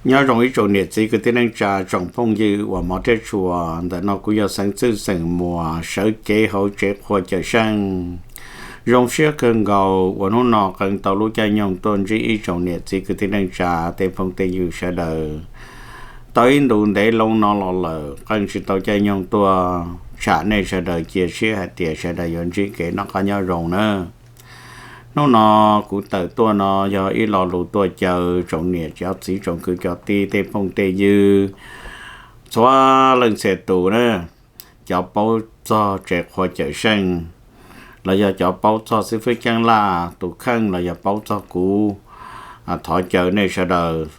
Nyob zoo ib tsoom niam txiv kwv tij neej tsa tsoom phooj ywg uas hmov thiab tshua, ntawm no kuv yog xeev txwj xeem muas sawv cev hauv tsev qhua Cawm Seej. Zoo siab kawg nkaus uas hnub no qee tau lub caij nyoog tuaj ntsib ib tsoom niam txiv kwv tij neej tsa tej phooj tej ywg sawv daws. Tau ib ntus ntev loo no los lawm qee tsis tau caij nyoog tuaj, tsham nej sawv daws cia siab hais tias sawv daws yuav ntsib kev noj qab nyob zoo na. Hnub no kuv tawm tuaj no yog ib lo lus tuaj caw tsoom niam cov txiv tsoom kwv cov tij tej phooj tej ywg txhua leej txhia tus na, cov paub txog tsev qhua Cawm Seej los yog cov paub txog xib fwb Ceeb Laj tus kheej los yog paub txog kuv, thov caw nej sawv daws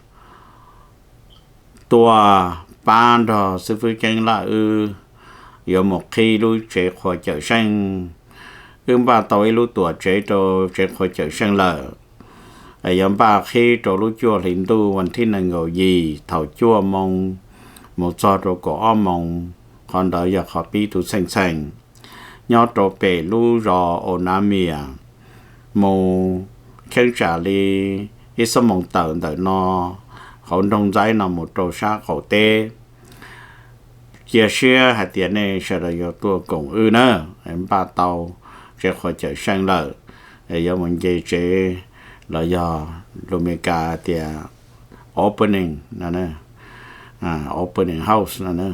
tuaj pab nrog xib fwb Ceeb Laj wb yuav mus qhib lub tsev qhua Cawm Seej. Wb npaj tau ib lub tuam tsev rau tsev qhua Cawm Seej lawm, yuav npaj qhib rau lub cuaj hli ntuj vas thib nees nkaum yim thaum cuaj moos mus txog rau kaum ob moos. Qhov ntawd yog qhov pib tus txheej txheem nyob rau pem lub zos Au Nav Mias, mus cheeb tsam li ib xuab moos tawm ntawm no, hauv nroog Ntxaib no mus rau sab qaum teb. Cia siab hais tias nej sawv daws yuav tuaj koom wb na, npaj tau tsev qhua Cawm Seej lawm, yuav mus nce tsev los yog lus Meskas tias opening no, opening house no.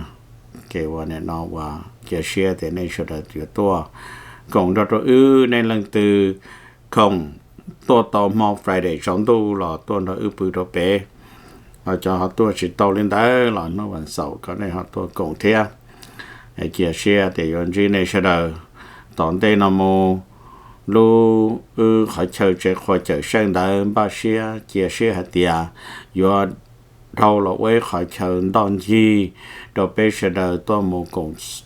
Ces ua nim no ua cia siab tias nej sawv daws yuav tuaj koom nrog rau wb, nej leej twg khoom tuaj tau hmo Friday tsaus ntuj los tuaj nrog wb pw rau pem. Ho cov ho tuaj tsis tau li ntawd los hnub vas xaum kom nej ho tuaj koom thiab. Cia siab tias yuav ntsib nej sawv daws. Tom ntej no mus, lub wb qhov chaw tsev qhua Cawm Seej ntawd npaj siab cia siab hais tias yuav dhau los ua ib qhov chaw ntoj ncig rau peb sawv daws tuaj mus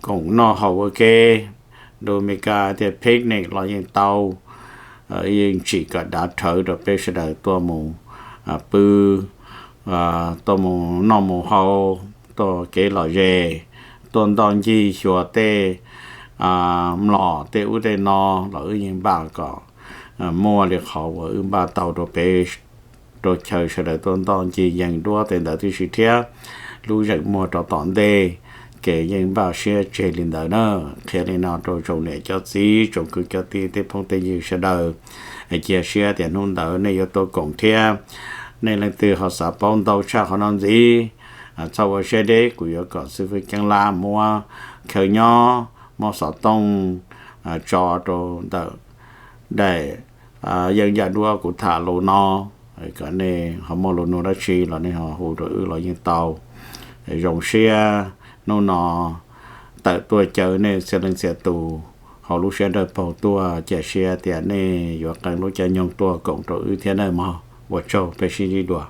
koom noj haus ua ke. Lus Meskas tias picnic los yeej tau, yeej tsim kom dav rhawv rau peb sawv daws tuaj mus pw, tuaj mus noj mus haus, tuaj kev lom zem, tuaj ntoj ncig xyuas tej mlom tej ub tej no los wb yeej npaj kom muaj li qhov uas wb npaj tau rau peb, rau chaw sawv daws tuaj ntoj ncig yees duab tej ntawd tib si thiab. Lub zeem muag rau tom ntej, ces yeej npaj siab tseg li ntawd na. Qhia li no rau tsoom niam cov txiv tsoom kwv cov tij tej phooj tej ywg sawv daws, cia siab tias hnub ntawd nej yuav tuaj koom thiab. Nej leej twg ho xav paub ntau tshaj qhov no ntxiv, txhob ua siab deb, kuv yuav kom xib fwb Ceeb Laj muab chaw nyob, muab xov tooj tso rau ntawm daim yeeb yaj duab kuv tham lus no, kom nej ho muaj lus nug dab tsi los nej ho hu rau wb los yeej tau. Zoo siab hnub no tawm tuaj caw nej txhia leej txhia tus hauv lub siab dawb paug tuaj, cia siab tias nej yuav qee lub caij nyoog tuaj koom rau wb thiab nawb mog. Ua tsaug, peb sib ntsib dua.